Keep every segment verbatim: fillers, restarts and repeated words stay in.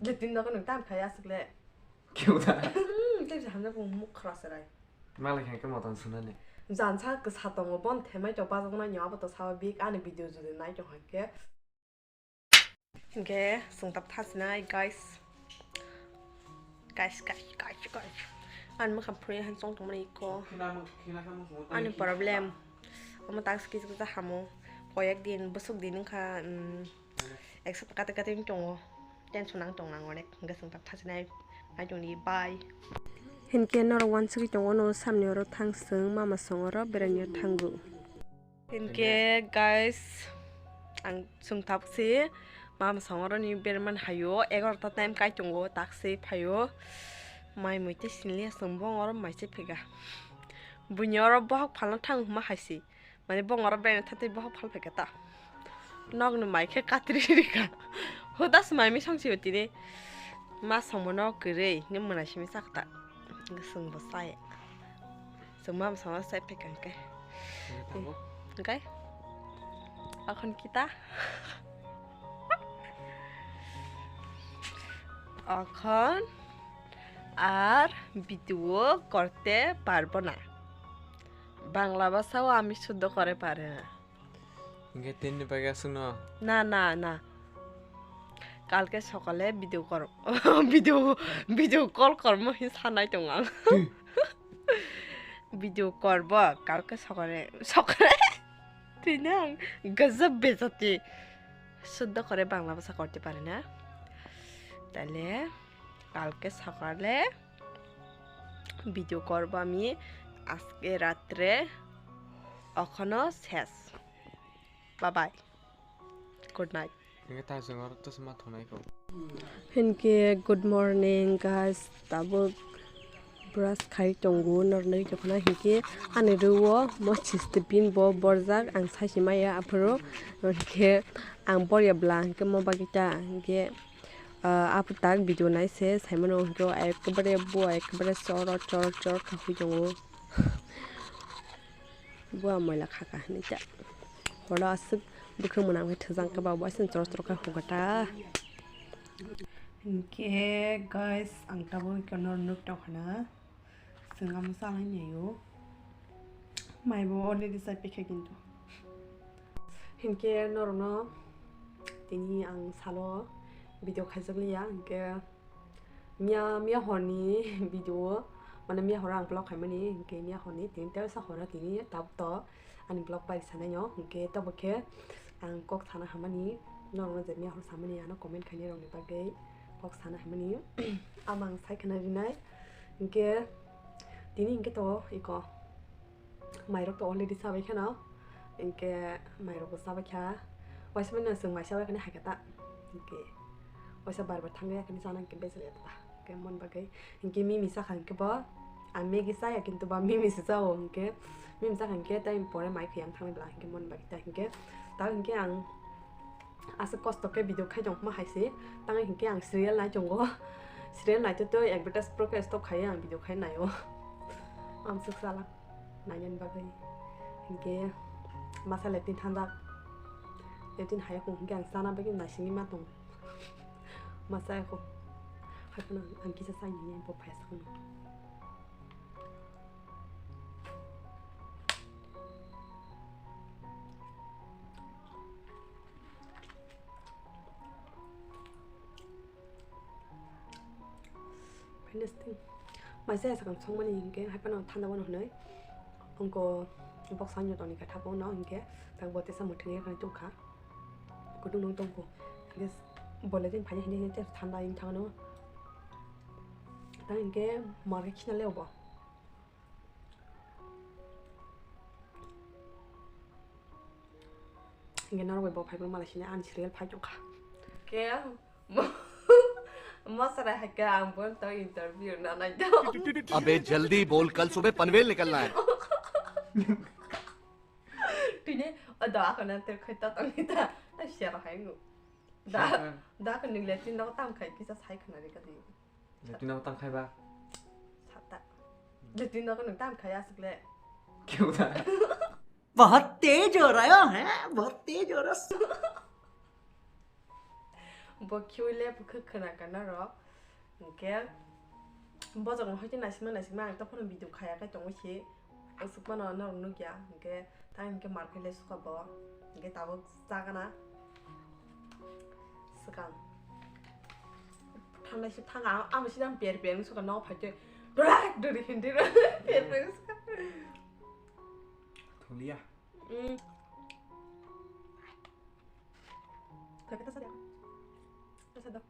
Latrine nogo nwng tam khai aswk le. Kebo da. Hmm, tei hamjak bo muk khra serai. Malai khe motom sunani. Jansa kwsa tongo, bon themai to bajaknai nyo abo to sawa bik ani video jodi nai tong hai khe. Hinkhe sungtap thasinai, guys. Guys, guys, guys, guys. Ani mwkhang phuri han chong tongmani iko. Ani problem. Omo task kisa kisa hamo. Koyek din, bwswk din wngkha, mm, ek sapta kate kate wng tongo. Tension ang tong nang onek. Hinkhe sungtap thasinai. Nai tongdi, bye. Hinkhe norok wansugwi tongo, no samni oro thang swng, mama song oro beraino thango. Hinkhe guys, ang chwng tabuk se mama song oro ni berman hayo, egarota time kai tongo, tak se phayo. Mai mui tei sinliya chwng bong oro mai se phega. Buini oro bohok phalna thang hwnma hai se. Mane bong oro beraina thatwi bohok phal phega ta. Nokni mai khe katri rika. Hudas mai mi song se tini. Ma songmo nok kwrwi, nge mwnai simi sak ta. Nge chwng bo sai. Chwng ma bwskango chai phaikha hwnkhe. Tabuk? Hwnkhe? Okhon kita? Okhon ar video korte parbo na. Bangla bhasha o ami shuddho kore pare na. Hingke tini bagwi aswkno? Na, na, na. Kalke sokole video kor, video, video call kormo hin sanai tong ang. Hmm. Video korbo, kalke sokole, sokole. Tini ang gajab bejati. Shuddho kore Bangla bhasha korte pare na. Tale kalke sokole video korbo ami aske ratre. Okhono ses. Bye bye. Good night. Hingke tai chwng oro twisma thunai kho. Hingke good morning guys. Tabuk brush khai tongo nornai jokhona hingke ani rwo mo sistipin bo borjak ang saisi maya aphuru hingke ang borya bla hingke mo bagwi ta hingke, ah, aphuru tak video nai se saimano hingke ekbare bo ekbare choro choro choro khahui tongo. Bo moila khaka hinui ta. Horo aswk bwkhwrang mwnang khe thwjang khe ba bo aswk choro choro khe hukha ta. Hinkhe guys, ang tabuk iko norok nuk tongkhana. Chwng amo salai naio. Maibo already chai paikha kintu. Hinkhe norokno tini ang salo video khaijak liya, hinkhe Miya, miya horni video, mane miya horo ang vlog khaimani, hinkhe miya horni tini teisa horo tini tabuk to ani vlog bai sanai no, hinkhe tabuk khe ang kok sana hamani, norokno je miya hor samani ano comment khainai rokni bagwi kok sana hamani, ama ang sai khna rinai, hinkhe tini hinkhe to iko. Mairok to already chabai kheno, hinkhe mairok bo chabai kha. Waisa mano chwng mai chabai khani hai khe ta. Hinkhe waisa bar bar thangwi khani chana hinkhe bejal ya ta. Hinkhe mon bagwi hinkhe mimi sakha hinkhe bo, ang Maggi chaya kintu ba mimi se chao hinkhe. Mimi sakha hinkhe tei pore mai khayang thangwi bwla hinkhe mon bagwi ta hinkhe. Ta hinkhe ang Aswk kosto khe video khai tong ma hai se. Tang hinkhe ang serial nai tongo. Serial nai to to advertise pro khe stop khai ang video khai naio. Amswk sala nainani bagwi. Hinkhe masa leptin thanjak. Leptin hai kho hinkhe ang chana bagwi naisingwi ma tong. Masa kho. Hai phano ang kisa chai ni bo phai sa. Maisa sakang songmani hinkhe hai phano thanda wano hinwi. Wngkha boksa wngya tongni khe thapa wngno hinkhe tak bo tesa mwthangya khe tongkha. Kutung nung tongkho. Hinkhe bo le tini phai hinwi hinwi thanda wng thangno. Tang hinkhe mar khe khina le obo. Hinkhe norok bai bo phaibrwk malai sini ani serial phai tongkha. Ke mosra hai ke ang bo to interview na nai do. अबे जल्दी बोल, कल सुबह पनवेल निकलना है। Tini o do ako na ter khai ta tang ta. Ta share hai ngu. Da da ko ning le tin do tam khai kisa sai khna ri ka di. Latrine nogo tang khai ba? Sata. Latrine nogo nwng tang khai aswk le. Kebo da. बहुत तेज हो रहा है, बहुत तेज हो रहा है। Bo khiui le bwkhwk khwna kana rok. Hwnkhe bojongno hoite naisingma naisingma ang tophano video khaya khe tongwi si. Aswk mano norok nukya. Hwnkhe tang hwnkhe mar khe le suka bo. Hwnkhe tabuk chagana. Swkang. Thangnai se thang ang, amo sida per per wng suka no phaikhe. Drak dori hindi ro. Per per wng suka. Thulia. Mm. Kaka ta sa dia. Ta sa da.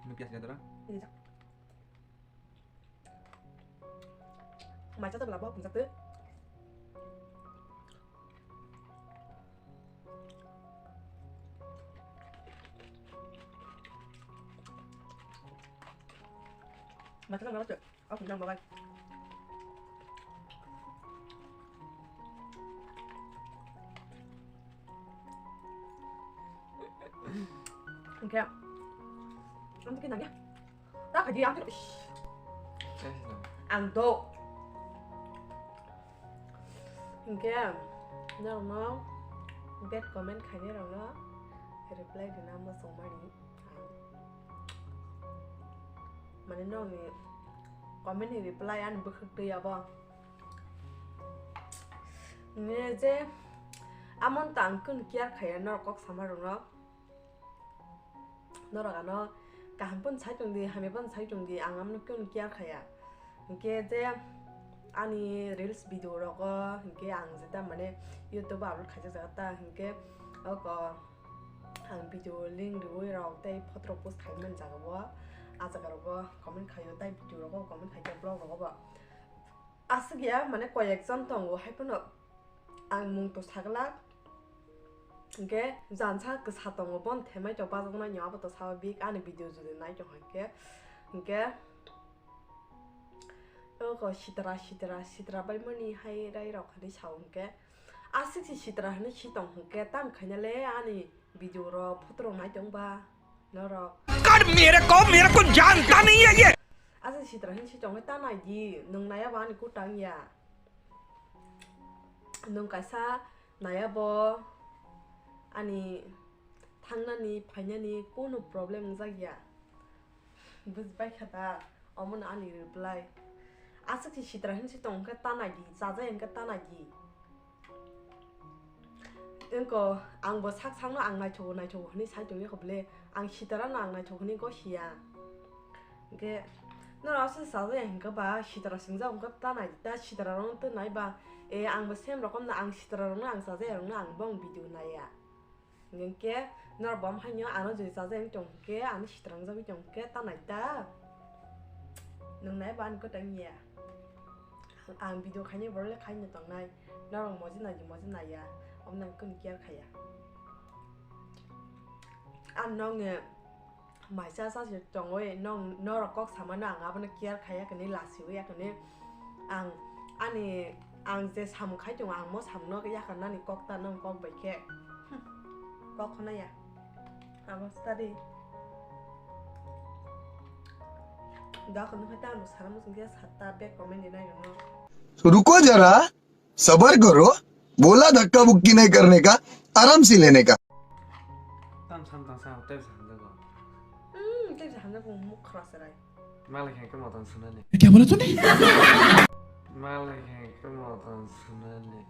Ini pias dia tu lah. Ini jak. Macha tu belabo punjak tu. Macha tu belabo tu. Oh, punjak belabo. Oke. Ang tu kinanya. Tak aja yang tu. Ish. Ang tu. Hingke, norokno bad comment khainai rokno reply rina muchung mani ang. Mane norokni comment ni reply ani bwkhwk twi abo. Nini je amon ta ang kunu care khaiya norok kok sama rokno. Norok ano kaham phano sai tong di, hamya phano sai tong di, ang amno kunu care khaiya. Hingke je ani reels video rogo, hingke ang jeta mane YouTube o upload khaijak jaga ta, hingke oko ang video link riui rok tei photo rok post khai man jaga o, a jaga rogo comment khaio, tei video rogo comment khaijak vlog rogo bo. Aswk ya, mane koyek jon tongo, hai phano ang mung to sagla. Hingke jansa kwsa tongo, bon themai to bajaknai ni abo to sao bik ani video jodi nai tong hingke. Hingke oko sitra, sitra, sitra bai mani hai rai rok hinui sao hingke. Aswk si sitra hinui si tong hingke, tam khaina le ani video rok, photo rok nai tong ba norok. कर मेरे को, मेरे को जानता नहीं है ये। Aswk sitra hinui si tong ta nai di, nwng nai abo ani kutang ya. Nwng kaisa naiya bo ani thangnani phainani kunu problem wngjak ya. Bujipai kha da? Omono ani reply. Aswk se sitra hinwi se tong khe ta nai di, chajai hwn khe ta nai di. Wngkha ang bo sak sakno ang naithogo naithogo hinwi sai tongya kho bwle, ang sitra no ang naithok hinwi gosiya. Hingke norok aswk sajaya hingke ba sitra swngjak hingke ta nai ta sitra rok tw nai ba, e ang bo same rokom no ang sitra rok no ang sajaya rok no ang bo ang video naiya. Hingke norok bo haino ano jodi sajaya wng tong hingke ano sitra wngjagwi tong hingke ta nai ta nwng nai ba ani kwtang ya. Ang video khainai borok le khaino tongnai, norok moje nai di moje naiya, omo nang kunu care khaiya. Ang nokni maisa sa se tongwi nong norok kok samano ang abono care khaiya kani lasiwi ya kani ang ani ang je samung khai tongo ang mo samungno yakar nani kok ta nang kok bai khe kok khna ya abo study da khno khai ta ang sana musung khe satta bek comment ni nai rwno. रुको जरा, सबर करो, बोला धक्का मुक्की नहीं करने का, आराम से लेने का। Tam sam tang sa, tei sa hamjago. Hmm, tei sa hamjago, muk khra serai. Malai khe khe motom sunani. क्या बोला तूने? Malai khe khe motom sunani.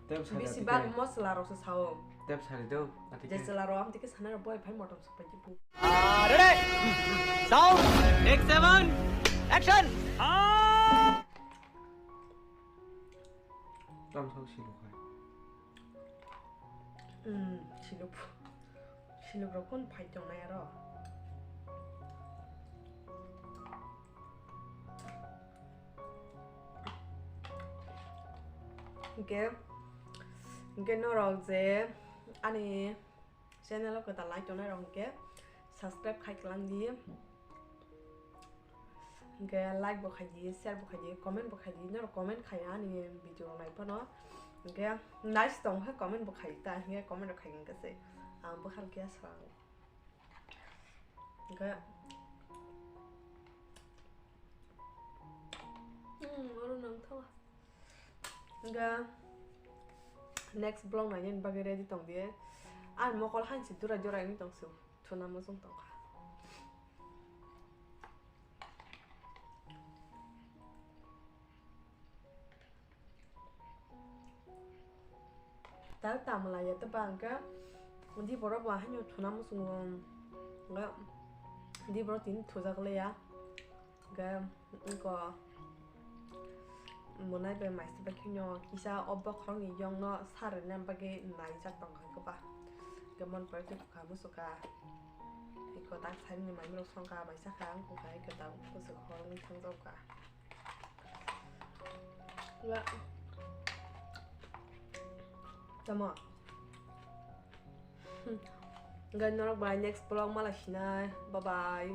Tei sa bisi bag mosla rok se sao. Tei sa do, ati khe. Je chwla rok am tike sana rok boi phai motom. Ready? Sound, take seven, action! Tam sak siluk hai. Hmm, siluk. Siluk rok kun phai tongnai aro. Hingke, hingke norok je ani channel o kwtal nai tongnai rok hingke subscribe khai tlang di. Hingke like bo khai di, share bo khai di, comment bo khai di. Norok comment khai ani video rok nai phano. Hingke nice tong khe comment bo khai ta, hingke comment rok khai hingke se ang bwkhak khe swrang. Hingke, hmm, oro nang thawa. Hingke Next vlog nainani bagwi ready tong di. Ang mokol hansi durai durai wngwi tong su. Thuna muchung tong kha. Ta tamla ya ta bangka. Di borok wa hanyo thuna muchung nga. Di borok tin thujak le ya. Ga ko. Monai bai maisa bai kheno kisa o bokhorokni yongno sarina bagwi naijak tongkha koba. Ga mon pore khe bwkha musuka. Iko tak saimni manwirok songkha bai sakha ang kukha iko tabuk musuka horoknwi thangjak kha. Ga. Tamo. Guys, norok bai next vlog mala sinai. Bye bye.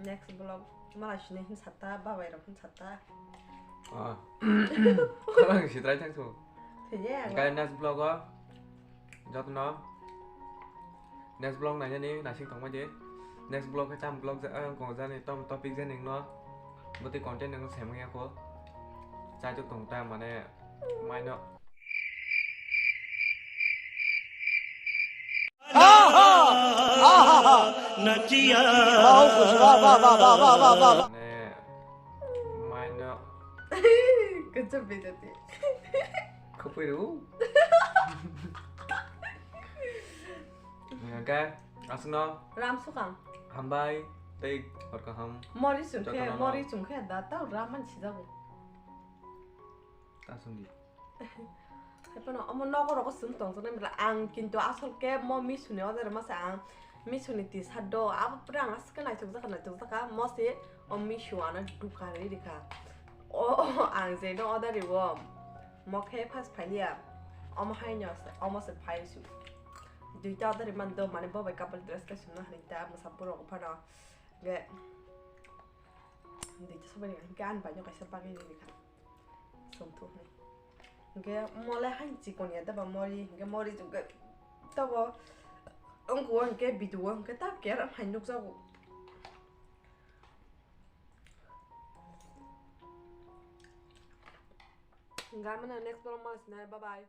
Next vlog mala sinai hin sata, bye bye rok hin sata. Ah. Khorang sitrai thang su. Thije. Guys, next vlog o jotono next vlog nainani nasing tongma di. Next vlog khe cham vlog ja, ang kong jani tom topic jani no. Bwtwi content nang semang ya ko. Chajak tong ta mane maino. Nachiya. Mane, maino. Kecap beda ti. Kopoi ru. Oke, asno. Ram sukang. Hambai, tei hor kaham. Mori chungkhe, jotono. Mori chungkhe da tau ram man sijago. Ta sungdi. Haipano omo nogo rogo sum tong tong nai ang kintu asol ke mo misuni order masa ang misuni ti sado abo pura ang aske naituk jaka naituk jaka mo se o misu ano duka ri rika o ang je no order riwo mo khe first phailiya omo haino omo se phai su duita order man do mane bo bai couple dress ke sumna hani ta masa puro ko phano ge duita sobai ni ke an bai no kaisa bagwi ri rika. Songthoknai. Hingke mole hai chikon ya daba mori, hingke mori hingke tobo wngkha hingke video hingke ta care hai nukjago. Hingke amano next vlog ma sinai, bye bye.